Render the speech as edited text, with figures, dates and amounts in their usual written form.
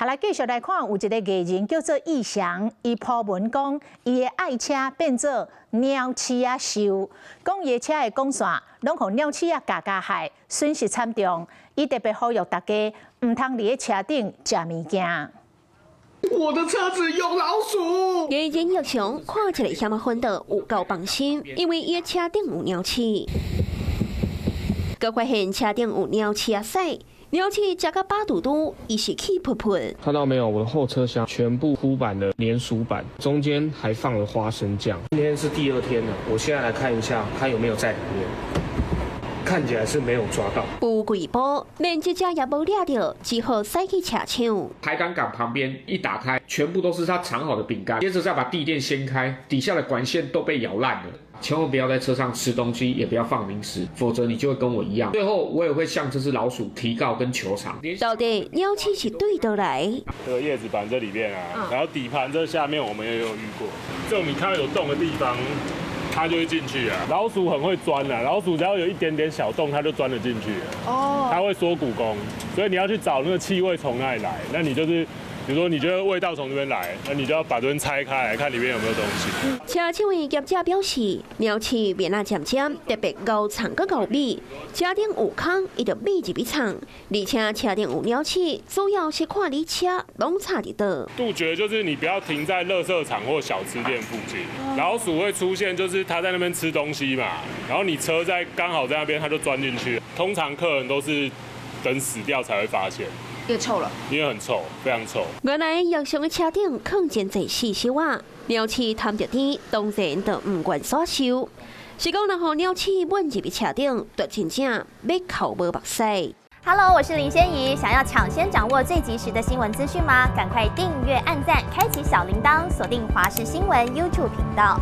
好來繼續來看，有一个藝人叫做易翔，伊 po 文講，伊的愛車變做鳥鼠仔秀，講伊的車的管線攏予鳥鼠仔咬咬害，損失慘重。伊特別呼籲大家，毋通佇咧車頂食物件。我的車子有老鼠。藝人易翔看起來遐麼煩惱，有夠放心，因為伊的車頂有鳥鼠。閣發現車頂有鳥鼠仔屎，鳥鼠食甲飽肚肚，伊是氣噗噗。看到沒有？我的後車廂全部鋪滿了粘鼠板，中間還放了花生醬。今天是第二天了，我現在來看一下，它有沒有在裡面。看起來是沒有抓到。不貴波，連一隻也無掠著，只好駛去車廠。排擋桿旁邊一打開，全部都是他藏好的餅乾。接着再把地墊掀開，底下的管線都被咬爛了。千萬不要在車上吃東西，也不要放零食，否則你就會跟我一樣。最後我也會向這隻老鼠提告跟求償。到底鳥鼠是對佗來？這個葉子板這裡面啊，然後底盤這下面我們也有遇過。這種你看到有洞的地方，它就會進去啊。老鼠很會鑽啊，老鼠只要有一點點小洞，它就鑽了進去了。哦，它會縮骨功，所以你要去找那個氣味從哪裡來。那你就是，比如說你覺得味道從這邊來，那你就要把這邊拆開來看裡面有沒有東西。車廠的業者表示，鳥鼠面仔尖尖，特別𠢕藏閣𠢕覕，車頂有空，伊就覕入去藏。而且車頂有鳥鼠，主要是看你車攏插佇佗。杜絕就是你不要停在垃圾場或小吃店附近，老鼠會出現，就是它在那邊吃東西嘛，然後你車在剛好在那邊，它就鑽進去。通常客人都是等死掉才會發現。因為臭了，因為很臭，非常臭。原來易翔的車頂囥真濟細小仔，鳥鼠貪著甜，當然就毋願煞收。是講若予鳥鼠糞入去車頂，就真正欲哭無目屎。 Hello，我是林仙怡，想要搶先掌握最及時的新聞資訊嗎？趕快訂閱、按讚、開啟小鈴鐺，鎖定華視新聞 YouTube 頻道。